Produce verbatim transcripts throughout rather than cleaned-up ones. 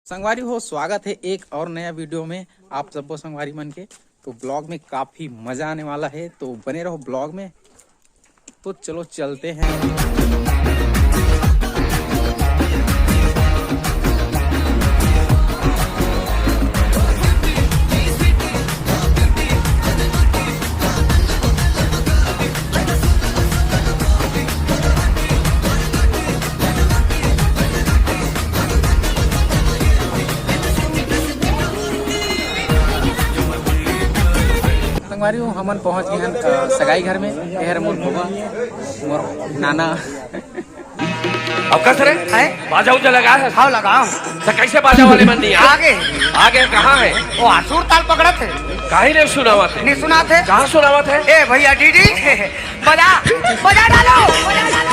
संगवारी हो, स्वागत है एक और नया वीडियो में आप सबो संगवारी मन के। तो ब्लॉग में काफ़ी मज़ा आने वाला है, तो बने रहो ब्लॉग में। तो चलो चलते हैं। संगवारी हो, हमन पहुंच गए हैं, अ, सगाई घर में। ये हरे मोर भोगा, मोर नाना। अब कस रे? हैं? बाजा उजा लगा है? हाँ, लगाओ। तो कैसे बाजा वाले मन नहीं आए? आगे। आगे कहाँ है? वो आसुर ताल पकड़त है। काहे नहीं सुनावत है? नहीं सुनात है। कहाँ सुनावत है? ए भैया डीडी, बजा, बजा डालो, बजा डालो।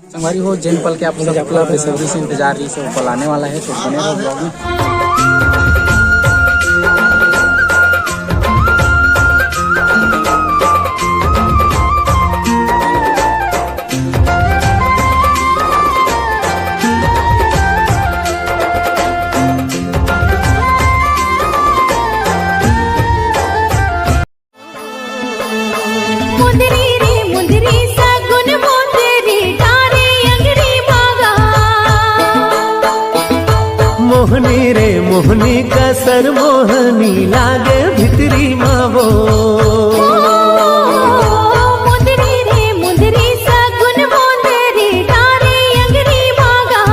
संगवारी हो, जेन पल के आप सब ला बेसब्री से इंतजार रही, वो पल आने वाला है, तो बने रहो ब्लॉग में। मुंदरी रे मुंदरी, सगुन मुंदरी, डारे अंगरी मागा। मोहनी रे मोहनी, कसर मोहनी लागे भितरी मावो। ओ, मुंदरी रे मुंदरी, सगुन मुंदरी, डारे अंगरी मागा।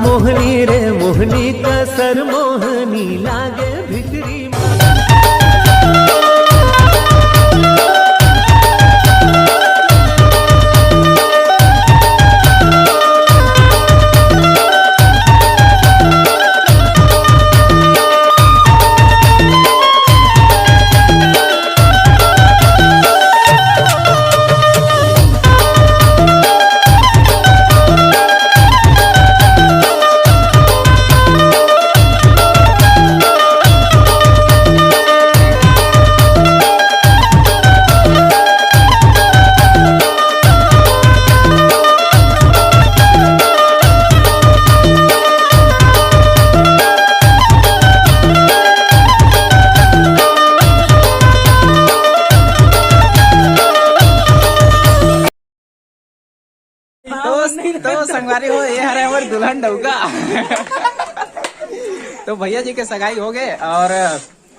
मोहनी रे मोहनी, कसर मोहनी लागे भितरी मावो। तो, तो संगवारी हो, ये हरे हमर दुल्हन डउका। तो भैया जी के सगाई हो गए और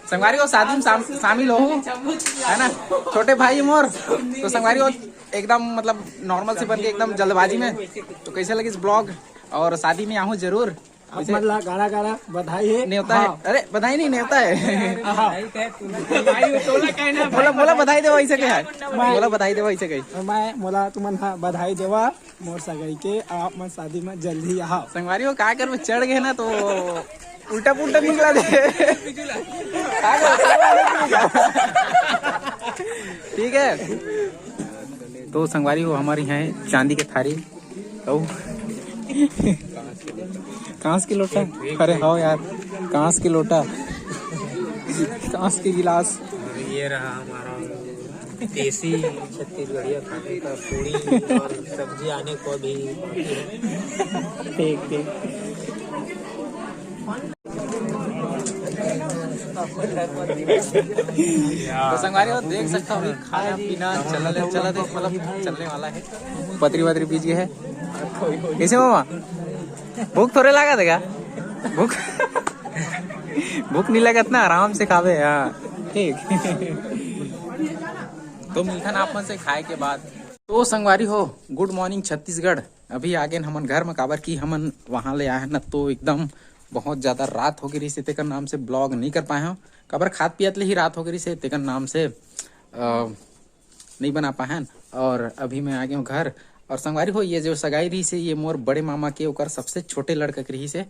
संगवारी हो, शादी में शाम-, शामिल हो, है ना, छोटे भाई मोर। तो संगवारी हो, एकदम मतलब नॉर्मल से बन के एकदम जल्दबाजी में। तो कैसे लगिस ब्लॉग? और शादी में आहू जरूर। आप मन ला गाड़ा गाड़ा बधाई है। नेवता है। हाँ। अरे, बधाई नहीं, नेवता है। हाँ। बोला, बोला, बधाई देवा ऐसे के है। मैं बोला, बधाई देवा ऐसे के। मैं मोला तुमन हा बधाई देवा मोर सगाई के, आप मन शादी में जल्दी आओ। संगवारी हो, का करबे, चढ़ गए ना तो उल्टा पुल्टा निकला दे। ठीक है, तो संगवारी हो, हमारे यहाँ है चांदी के थारी। अउ कांस के लोटा। अरे हव यार, कांस के लोटा, कांस के गिलास। और ये रहा हमारा देसी छत्तीसगढ़िया खाने का पूड़ी और सब्जी आने को अभी बाकी है। ठीक, ठीक। तो संगवारी हो, देख सकता हूँ, खाना पीना चलने, चलने, मतलब चलने वाला है। पतरी वतरी बीज गए है। कैसे मामा, भूख थोड़े लागत है का? भूख, भूख नहीं लागत ना, आराम से खावे। हाँ, ठीक। तो मिलथन आप मन से खाए के बाद। तो संगवारी हो, गुड मॉर्निंग छत्तीसगढ़। अभी आ गेन हमन घर में, काबर कि हमन वहाँ ले आए हैं ना, तो एकदम बहुत ज़्यादा रात हो गई रहिस हे, तेकर नाम से ब्लॉग नहीं कर पाए हन। काबर खात पियत ले ही रात हो गई रहिस हे, तेकर नाम से अ, नहीं बना पाए हन। और अभी मैं आ गया हूँ घर। और संगवारी हो, ये जो सगाई रहिस हे, ये मोर बड़े मामा के, ओकर सबसे छोटे लड़का के रहिस हे,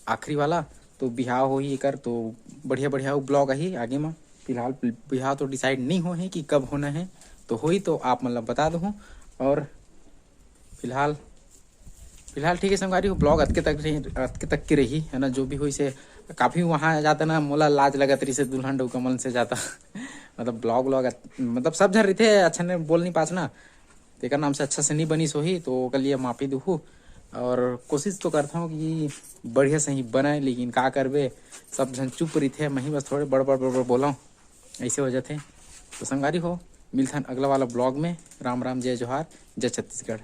आखिरी वाला। तो बिहाव होही एकर, तो बढ़िया बढ़िया ब्लॉग आही आगे म। फिलहाल बिहाव तो डिसाइड नहीं हो है कि कब होना है, तो होही तो आप मन ला बता दूँ। और फिलहाल फिलहाल ठीक है संगवारी हो, ब्लॉग अतके तक रही, अतके तक के रही है ना। जो भी होइसे काफ़ी वहाँ जाता ना, मोला लाज लगत रही से दुल्हन डौका मन से जाता मतलब ब्लॉग व्लॉग अत- मतलब सब झन रहिथे, अच्छा ने बोल नहीं पास ना, तेकर नाम से अच्छा से नहीं बनिस होही, तो ओकर लिए माफी दुहू। और कोशिश तो करता हूँ कि बढ़िया से ही बनाए, लेकिन का करबे, सब झन चुप रहिथे, मैं ही बस थोड़े बड़ बड़ बड़ बड़ बोला, ऐसे हो जाते। तो संगवारी हो, मिलथन अगला वाला ब्लॉग में। राम राम, जय जोहार, जय छत्तीसगढ़।